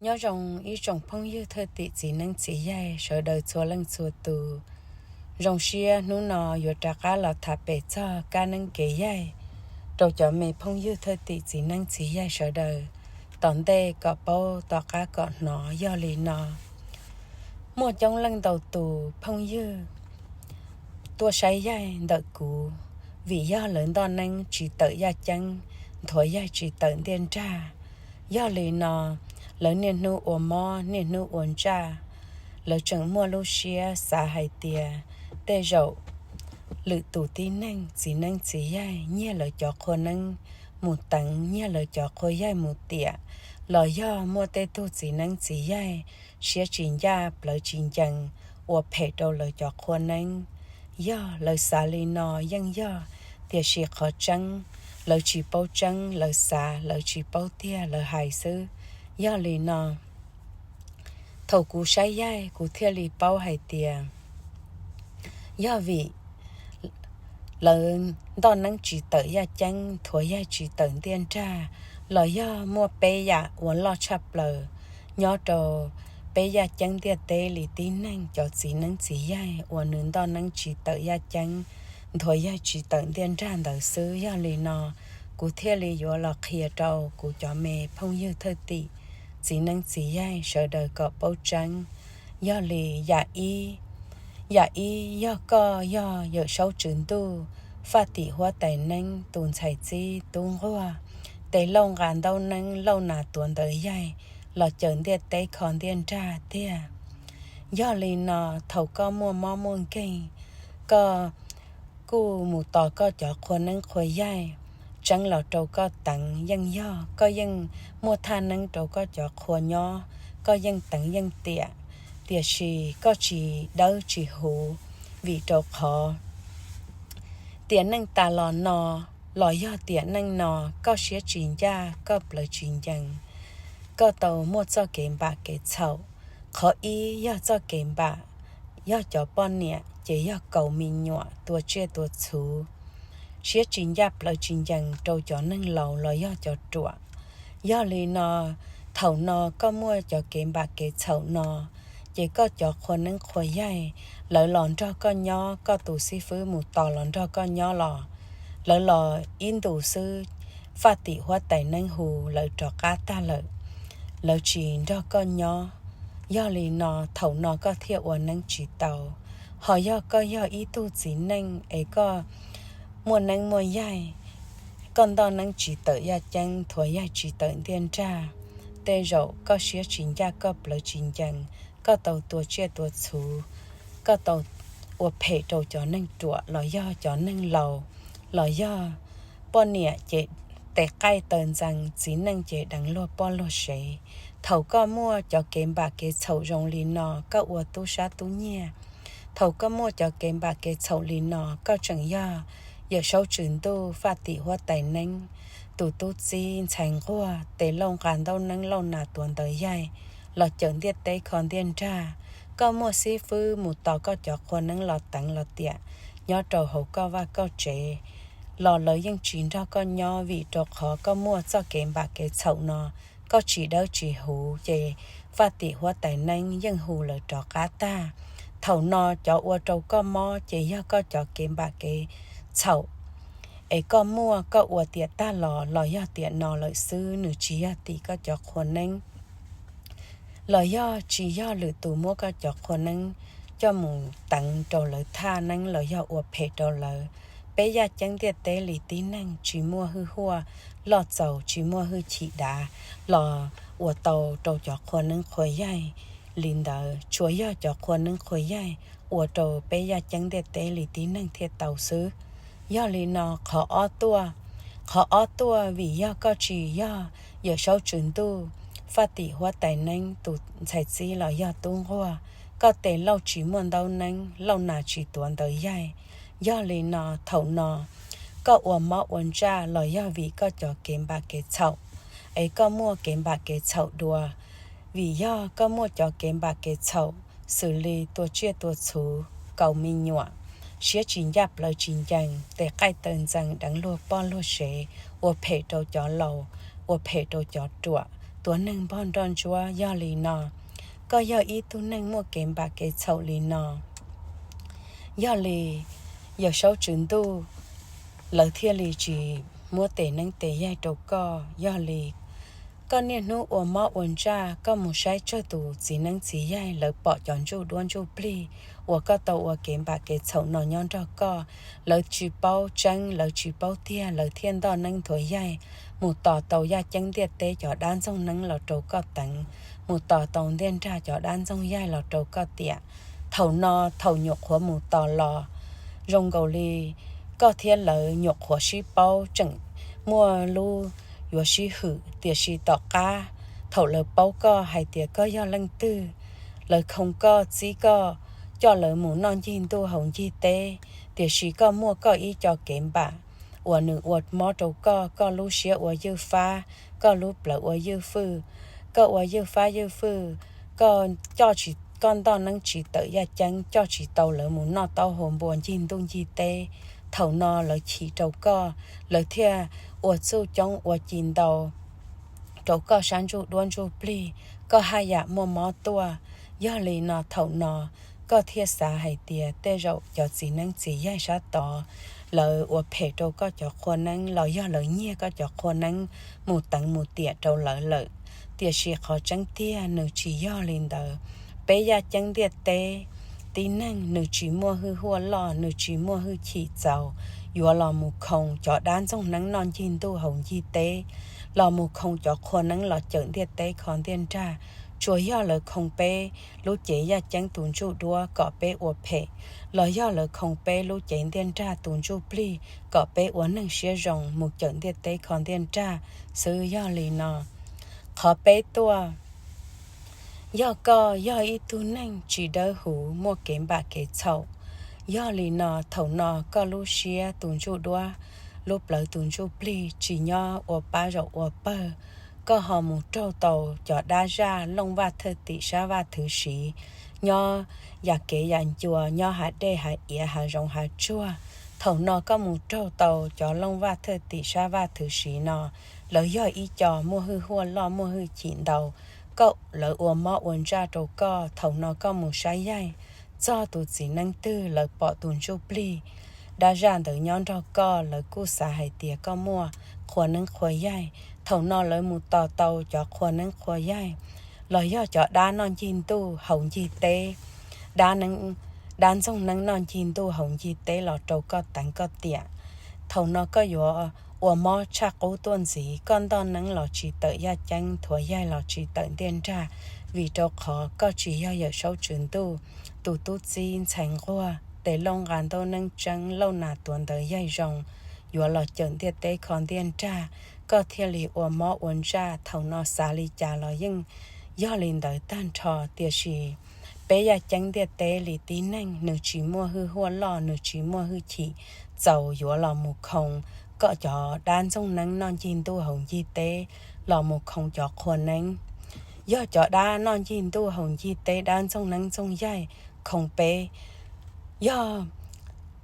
Nyob zoo ib tsoom phooj ywg thwj tim txiv neeb txiv yaig sawv daws txhua leej txhua tus. Zoo siab hnub no yuav rov qab los tham pem txog kab neeb kev yaig rau cov me phooj ywg thwj tim txiv neeb txiv yaig sawv daws tom ntej kom paub tom qab kom hnov yog li no. Muaj coob leej ntau tus phooj ywg tuaj saib yaig ntawm kuv, vim yog lawv ntoj neeb tsis tawm yaj ceeb, nthuav yaig tsis tawm ntiaj nrag. Yog li no, lawv niaj hnub ua mob niaj hnub ua ntsaj, lawv tseem muaj lub siab xav hais tias tej zaum lwm tus tib neeg txiv neeb txiv yaig nyiag lawv cov qhua neeb mus teev, nyiag lawv cov qhua yaig mus tiam, los yog muaj tej tug txiv neeb txiv yaig siab tsis ncaj plawv tsis ncees ua phem rau lawv cov qhua neeb. Yog lawv xav li no yeej yog, tiam sis qhov tseeb lawv tsis paub tseeb, lawv xav lawv tsis paub tiag lawv hais xwb. Yog li no, thaum kuv saib yaig kuv thiaj li paub hais tias yog vim lawv ntoj neeb tsis tawm yaj ceeb, nthuav yaig tsis tawm ntiaj nrag, los yog muaj peb yam uas loj tshaj plaws nyob rau peb yaj ceeb ntiaj teb li tib neeg cov txiv neeb txiv yaig uas nws ntoj neeb tsis tawm yaj ceeb, nthuav yaig tsis tawm ntiaj nrag ntawd xwb. Yog li no, kuv thiaj li yuav los qhia rau kuv cov me phooj ywg thwj tim txiv neeb txiv yaig sawv daws kom paub tseeb. Yog li, yam ib, yam ib yog koj yog Yawm Saub Tswv Ntuj, Faj Tim Huab Tais Neeb tus ntxhais txib tub nquag, tes lauj nqa ntaub neeb lauj nas tuav ntawv yaig los cawm ntiaj teb kho ntiaj nrag tiag. Yog li no, thaum koj muaj mob muaj nkeeg, koj kuj mus tos koj cov qhua neeb qhua yaig tseeb los rau koj teev yeej yog, koj yeej muaj thaj neeb rau koj cov qhua nyob, koj yeej teev yeej tiam, tiam sis koj tsis dawb tsis huv, vim rau qhov tiam neej tas los no, los yog tiam neej no koj siab tsis ncaj koj plawv tsis ncees, koj tau muaj txoj kev npam kev txhaum. Qhov ib yog txoj kev npam, yog cov poj niam ces yog kaus me nyuam tua tsiaj tua txhu, siab tsis ncaj plawv tsis ncees rau cov neeg laus los yog cov ruam. Yog li no, thaum no koj muaj cov kev npam kev txhaum no, ces koj cov qhua neeb qhua yaig, lawv los nrog koj nyob, koj tus xib fwb mus tos los nrog koj nyob los, lawv los ib ntus xwb, Faj Tim Huab Tais Neeb hu lawv rov qab tag lawm, lawv tsis nrog koj nyob. Yog li no, thaum no koj thiaj ua neeb tsis tau. Ho yog koj yog ib tug txiv neej es koj muaj neeb muaj yaig, koj ntoj neeb tsis tawm yaj ceeb, nthuav yaig tsis tawm ntiaj nrag, tej zaum koj siab tsis ncaj koj plawv tsis ncees, koj tau tua tsiaj tua txhu, koj tau ua phem rau cov neeg ruam los yog cov neeg laus, los yog poj niam ces tes qaij taw ntxees, txiv neej ces deev luag poj luag sev. Thaum koj muaj cov kev npam kev txhaum zoo li no, koj ua tub sab tub nyiag, thaum koj muaj cov kev npam kev txhaum li no, koj tseem yog Yawm Saub Tswv Ntuj, Faj Tim Huab Tais Neeb tus tub txib ntxhais nquag, tes lauj nqa ntaub neeb lauj nas tuav ntawv yaig los cawm ntiaj teb kho ntiaj nrag. Koj muaj xib fwb mus tos koj cov qhua neeb los teev los tiam nyob rau hauv koj vaj koj tsev, los lawv yeej tsis nrog koj nyob, vim rau qhov koj muaj txoj kev npam kev txhaum no, koj tsis dawb tsis huv, ces Faj Tim Huab Tais Neeb yeej hu lawv rov qab tag. Thaum no cov ua rau koj mob ces yog koj cov kev npam kev txhaum es koj muaj, koj ua tiam tag los los yog tiam no lawm xwb, nws tsis yog tim koj cov qhua neeb. Los yog tsis yog lwm tus muab koj cov qhua neeb coj mus teev rau lawv thaj neeb los yog ua phem rau lawv. Peb yaj ceeb ntiaj teb li tib neeg tsis muaj hwj huaj loj txaus, tsis muaj hwj chim dav los ua tau rau cov qhua neeb qhua yaig li ntawd, tsuas yog cov qhua neeb qhua yaig ua rau peb yaj ceeb ntiaj teb li tib neeg thiaj tau xwb. Yog li no, qhov ob tuaj, qhov ob tuaj vim yog koj tsis yog Yawm Saub Tswv Ntuj, Faj Tim Huab Tais Neeb tus ntxhais txib los yog tub nquag, koj tes lauj tsis muaj ntaub neeb, lauj nas tsis tuav ntawv yaig. Yog li no, thaum no koj ua mob ua ntsaj los yog vim koj cov kev npam kev txhaum, es koj muaj kev npam kev txhaum dua. Vim yog koj muaj cov kev npam kev txhaum xws li tua tsiaj tua txhu, kaus me nyuam, siab tsis ncaj plawv tsis ncees, tes qaij taw ntxees, deev luag poj luag sev, ua phem rau cov laus, ua phem rau cov ruam, ua neeg npog nroj ntsuab. Yog li no, koj yog ib tug neeg muaj kev npam kev txhaum li no. Yog li, Yawm Saub Tswv Ntuj lawv thiaj li tsis muab tes neeb tes yaig rau koj. Yog li, koj niaj hnub ua mob ua ntsaj, koj mus saib tsawg tus txiv neeb txiv yaig lawv pom cov ntsuj duab ntsuj plig uas koj tau ua kev npam kev txhaum no nyob nrog koj, lawv tsis paub tseeb, lawv tsis paub tiag, lawv thiaj ntoj neeb nthuav yaig mus tos tau yaj ceeb ntiaj teb cov dab ntxoog neeb los rau koj teev, mus tos tau ntiaj nrag cov dab ntxoog yaig los rau koj tiam. Thaum no, thaum nyuam qhuav mus tos los, zoo nkaus li koj thiab lawv nyuam qhuav sib paub, tseem muaj lub yuav sib hwm, tiam sis tom qab thaum lawv paub koj hais tias koj yog leej twg, lawv khoo koj, txib koj, coj lawv mus noj ncig ntuj haus ncig teb, tiam sis koj muaj koj ib co kev npam uas nws ua mob rau koj, koj lub siab ua ywj fab, koj lub plawv ua ywj fwj, koj ua ywj fab ywj fwj, koj coj tsis, koj ntoj neeb tsis tawm yaj ceeb, coj tsis tau lawv mus noj taub hau npua ncig ntuj ncig teb. Thaum no lawv chim rau koj, lawv thiaj ua txuj coob ua ci ntau rau koj sab ntsuj duab ntsuj plig, koj haj yam muaj mob tuaj. Yog li no, thaum no koj thiaj xav hais tias tej zaum cov txiv neeb txiv yaig sab tod lawv ua phem rau koj cov qhua neeb los yog lawv nyiag koj cov qhua neeb mus teev mus tiam rau lawv lawm. Tiam sis qhov tseeb tiag nws tsis yog li ntawd. Peb yaj ceeb ntiaj teb tib neeg nws tsis muaj hwj huaj loj, nws tsis muaj hwj chim txaus yuav los mus khoo cov dab ntxoog neeb noj ncig ntuj haus ncig teb, los mus khoo cov qhua neeb los cawm ntiaj teb kho ntiaj nrag. Tsuas yog lawv khoo peb lub cev yaj ceeb tus ntsuj duab kom peb ua phem, los yog lawv khoo peb lub cev ntiaj nrag tus ntsuj plig kom peb ua neeg siab zoo mus cawm ntiaj teb kho ntiaj nrag xwb. Yog li no, qhov peb tuaj, yog koj yog ib tug neeg tsis dawb huv, muaj kev npam kev txhaum. Yog li no, thaum no koj lub siab tus ntsuj duab, lub plawv tus ntsuj plig tsis nyob ua pab zaum ua pawg, koj ho mus raug tau cov dab zaj looj vaj thwj tim sab vaj thwj siv, nyob yam kev yam ncua, nyob hav dej hav iav hav zoov hav tsuag. Thaum no koj mus raug tau cov looj vaj thwj tim sab vaj thwj siv no, lawv yog ib co muaj hwj huaj loj muaj hwj chim ntau, koj, lawv ua mob ua ntsaj rau koj. Thaum no koj mus saib yaig txog tus txiv neeb twg lawv pom tus ntsuj plig dab zaj ntawd nyob nrog koj, lawv kuj xav hais tias koj muaj qhua neeb qhua yaig. Thaum no lawv mus tos tau cov qhua neeb qhua yaig los yog cov dab noj ncig ntuj haus ncig teb, dab neeb, dab ntxoog neeb noj ncig ntuj haus ncig teb los rau koj teev koj tiam. Thaum no koj yuav ua mob tshaj qub tuaj ntxiv, koj ntoj neeb los tsis tawm yaj ceeb, nthuav yaig los tsis tawm ntiaj nrag, vim rau qhov koj tsis yog Yawm Saub Tswv Ntuj tus tub txib ntxhais nquag, tes lauj nqa ntaub neeb tseeb, lauj nas tuav ntawv yaig zoo yuav los cawm ntiaj teb kho ntiaj nrag, koj thiaj li ua mob ua ntsaj. Thaum no xav li cas los yeej yog li ntawd tag nrho. Tiam sis peb yaj ceeb ntiaj teb li tib neeg nws tsis muaj hwj huaj loj, nws tsis muaj hwj chim txaus yuav los mus khoo koj cov dab ntxoog neeb noj ncig ntuj haus ncig teb, los mus khoo cov qhua neeb. Yog cov dab noj ncig ntuj haus ncig teb, dab ntxoog neeb ntxoog yaig khoo peb, yog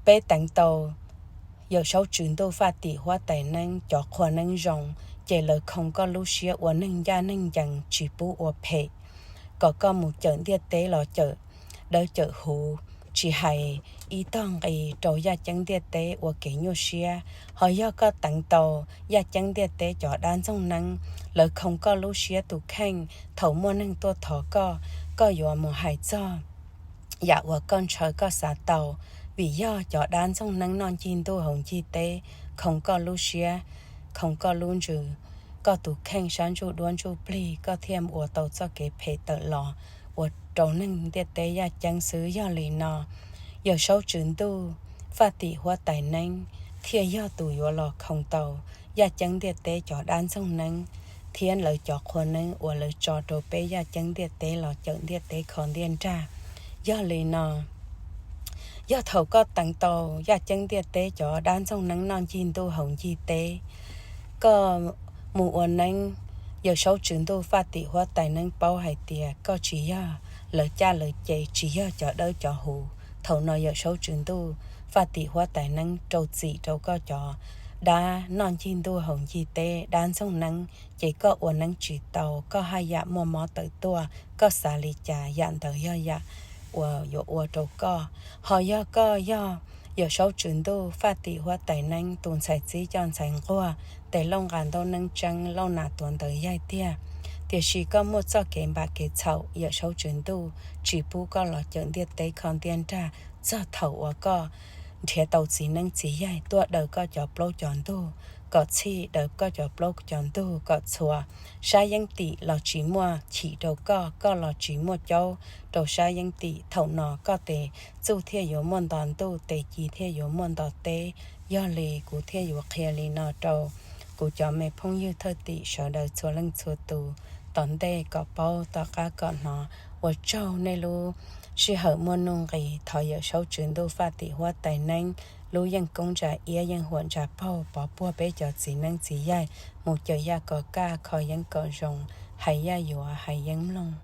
peb teev tau Yawm Saub Tswv Ntuj faj tim huab tais neeb cov qhua neeb zoo, ces lawv khoo koj lub siab ua neeg ncaj neeg ncees tsis pub ua phem, kom koj mus cawm ntiaj teb los cawm dawb cawm huv, tsis hais ib tog nqi rau yaj ceeb ntiaj teb ua kev nyuaj siab. Ho yog koj teev tau yaj ceeb ntiaj teb cov dab ntxoog neeb, lawv khoo koj lub siab tus kheej, thaum muaj neeg tuaj thov koj, koj yuav mus hais txog yam uas koj ntshaw koj xav tau, vim yog cov dab ntxoog neeb noj ncig ntuj haus ncig teb khoo koj lub siab, khoo koj lub ntsws, koj tus kheej sab ntsuj duab ntsuj plig, koj thiaj ua tau txoj kev phem tawm los ua rau neeg ntiaj teb yaj ceeb xwb. Yog li no, Yawm Saub Tswv Ntuj faj tim huab tais neeb thiaj yog tus yuav los khoo tau yaj ceeb ntiaj teb cov dab ntxoog neeb thiab lawv cov qhua neeb uas lawv tso rau peb yaj ceeb ntiaj teb los cawm ntiaj teb kho ntiaj nrag. Yog li no, yog thaum koj teev tau yaj ceeb ntiaj teb cov dab ntxoog neeb noj ncig ntuj haus ncig teb, koj mus ua neeb, Yawm Saub Tswv Ntuj faj tim huab tais neeb paub hais tias koj tsis yog lawv caj lawv ces, tsis yog cov dawb cov huv. Thaum no Yawm Saub Tswv Ntuj faj tim huab tais neeb rau txim rau koj cov dab noj ncig ntuj haus ncig teb, dab ntxoog neeb, ces koj ua neeb tsis tau, koj haj yam muaj mob tawm tuaj. Koj xav li cas, yam ntawd yog yam uas yuav ua rau koj. Ho yog koj yog Yawm Saub Tswv Ntuj faj tim huab tais neeb, tus ntxhais txib coj ntxhais nquag, tes lauj nqa ntaub neeb tseeb, lauj nas tuav ntawv yaig tiag. Tiam sis koj muaj txoj kev npam kev txhaum, Yawm Saub Tswv Ntuj tsis pub koj los cawm ntiaj teb kho ntiaj nrag txog thaum uas koj nrhiav tau txiv neeb txiv yaig tuaj daws koj cov plaub cov ntug, kom txhij daws koj cov plaub cov ntug kom txhua sab yeeb tim los tsis muaj chim rau koj, koj los tsis muaj caub rau sab yeeb tim. Thaum no koj tes txuj thiaj yuav muaj nto ntuj, tes ci thiaj yuav muaj nto teb. Yog li kuv thiaj yuav qhia li no rau kuv cov me phooj ywg thwj tim sawv daws txhua leej txhua tus. Tom ntej kom paub, tom qab kom hnov. Ua tsaug nej lub sij hawm muaj nuj nqis. Thov Yawm Saub Tswv Ntuj faj tim huab tais neeb lub yeej koob ntsa iab yeej huam ntsa paug pov puag peb cov txiv neeb txiv yaig mus cawm yaj kom kaj, kho yeeb kom zoo, hais yaj yuav hais yeeb mloog.